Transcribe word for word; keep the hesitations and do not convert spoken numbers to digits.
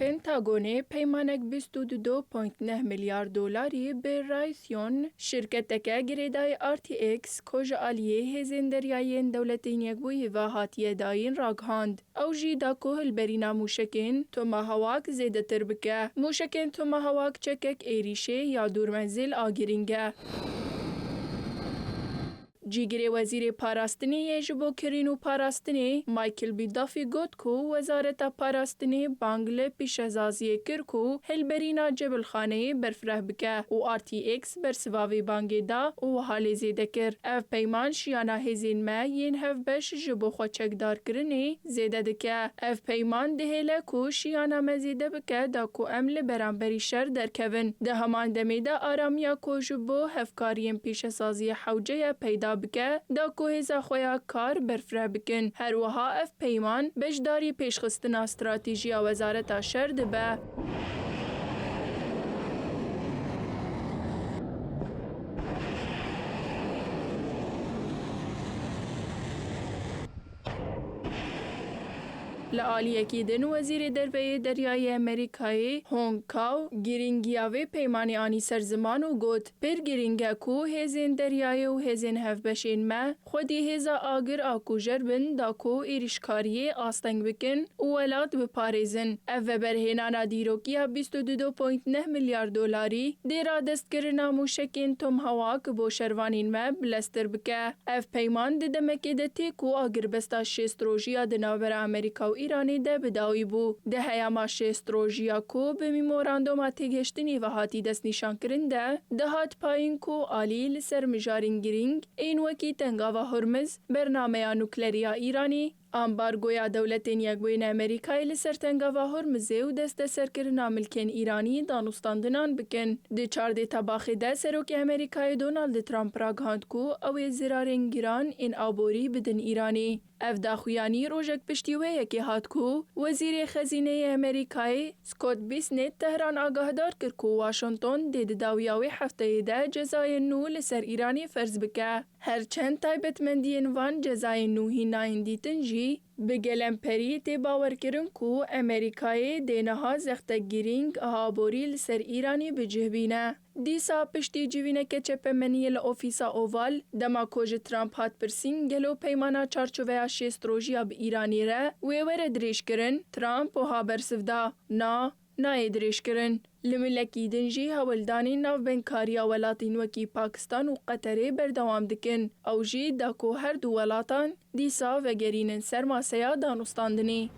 Pentagonê peymanek bîst û du point neh milyar dolarî bi Raytheon, şirketeke girêdayî R T X, ku ji aliyê hêzên deryayî yên Dewletên Yekbûyî ve hatiye dayîn, ragihand. Ew jî da ku hilberîna mûşekên Tomahawk zêdetir bike. Mûşekên Tomahawk çekek êrîşê ya dûrmenzîl a girîng e. Cîgirê Wezîrê Parastinê yê ji bo kirîn û parastinê, Michael B. Duffy, got ku Wezareta Parastinê bang li pîşesaziyê kir ku hilberîna Cebilxaneyê berfireh bike û R T X bersiva vê bangê da û wiha lê zêde kir: Ev peyman şiyana hêzên me yên hevbeş ji bo xwe çekdarkirinê zêde dike. Ev peyman dihêle ku şiyana me zêde bike da ku em li beramberî şer derkevin. Di heman demê de aramiya ku ji bo hevkariyên pêşesaziyê hewce ye peyda bike, da ku hêza xwe ya kar berfireh bikin. Her wiha ev peyman beşdarî pêşxistina stratejî ya Wezareta Şer dibe. Li aliyekî din, Wezîrê Derve yê Deryayê Amerîkayê Hong Kau girîngiya vê peymanê anî ser ziman û got: Pir girîng e ku hêzên deryayê û hêzên hevbeşên me xwedî hêza agir a kujer bin da ku êrîşkariyê asteng bikin û welat biparêzin. Ev veberhênana dîrokî ya bîst û du point neh milyar dolarî dê radestkirina mûşekên Tomahawk bo şervanên me bileztir bike. Ev peyman di demekê de tê ku agirbesta şêst rojiya di navbera Amerîka û Îranê de bi dawî bû. Di heyama şêst rojiya ku bi memoranduma têgihiştinê ve hatî destnîşankirin de dihat payîn ku alî li ser mijarên girîng ên wekî Tengava Hormiz, bernameya nuklerî ya Îranê, ambargoya Dewletên Yekbûyî yên Amerîkayê li ser Tengava Hormizê û desteserkirina milkên Îranî danûstandinan bikin. Di çardê Tebaxê de Serokê Amerîkayê Donald Trump ragihand ku ew ê zirarên giran ên aborî bidin Îranê. Ev daxuyanî rojek piştî wê yekê hat ku Wezîrê Xezîneyê Amerîkayê Scott Bessent Tehran agahdar kir ku Washington dê di dawiya wê hefteyê de cezayên nû li ser Îranê ferz bike. Her çend taybetmendiyên van cezayên nû hîn nayên dîtin jî, bi gelemperî tê bawerkirin ku Amerîkayê dê niha zextek girîng a aborî li ser Îranê bi cih bîne. Dîsa piştî civîneke çepemeniyê li Ofîsa Oval, dema ku ji Trump hat pirsîn gelo peymana çarçoveya şêst rojiya bi Îranê re wê were dirêjkirin, Trump wiha bersiv da: Na, nayê dirêjkirin. Li milekî din jî hewldanên navbenkariya welatên wekî Pakistan û Qeterê berdewam dikin. Ew jî da ku her du welatan dîsa vegerînin ser maseya danûstandinê.